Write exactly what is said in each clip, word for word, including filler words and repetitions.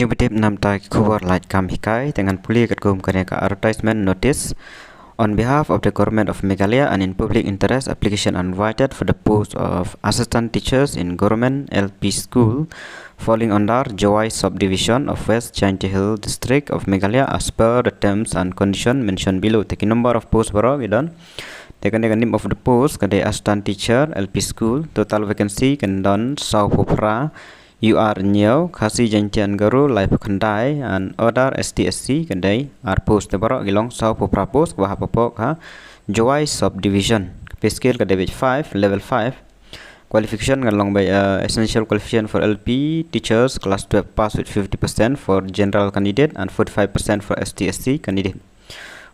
Ki btip namta ki khubor lait kam hikai, te ngan pule katkum kane ka advertisement notice. On behalf of the Government of Meghalaya and in public interest, application are invited for the post of assistant teachers in government L P school falling under Jowai subdivision of West Jaintia Hill District of Meghalaya as per the terms and condition mentioned below. Te ki number of post baroh ki don. Te kane ka name of the post ka dei assistant teacher L P school, total vacancy kan don saw phew phra, U R Nyo, Khasi Jaintia and Garo, lai phew khyndai, and other S T S C ka dei ar post. Te baroh ki long saw phew phra post, kaba hap hapoh ka Jowai subdivision. Pay scale ka dei batch five, level five. Qualification kan long ba, uh, essential qualification for L P teachers, class twelve pass with fifty percent for general candidate and forty-five percent for S T S C candidate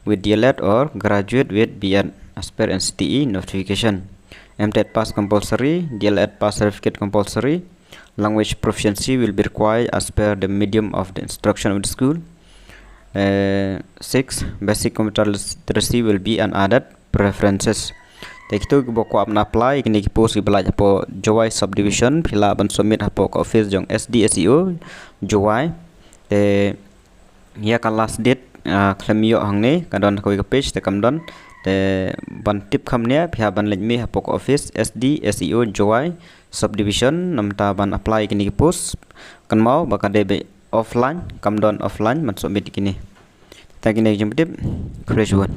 with D L Ed or graduate with B Ed as per N C T E notification. M TET pass compulsory, D L Ed pass certificate compulsory. Language proficiency will be required as per the medium of the instruction of the school. Uh, six, basic computer literacy will be an added preferences. Te kito kiba kwah ban apply kine ki post kiba lait hapoh Jowai subdivision, phi lah ban submit hapoh ka office jong S D S E O Jowai. Te ïa ka last date, ah, khlem ïoh hangne, ka don kawei ka page te kam don. Te ban tip kham nia, phi hap ban leit mih hapoh ka office S D S E O Jowai subdivision namta ban apply kine ki post. Kynmaw ba ka dei ba offline, kam don offline ban submit kine. Te kine ki jingpyntip, khublei shibun.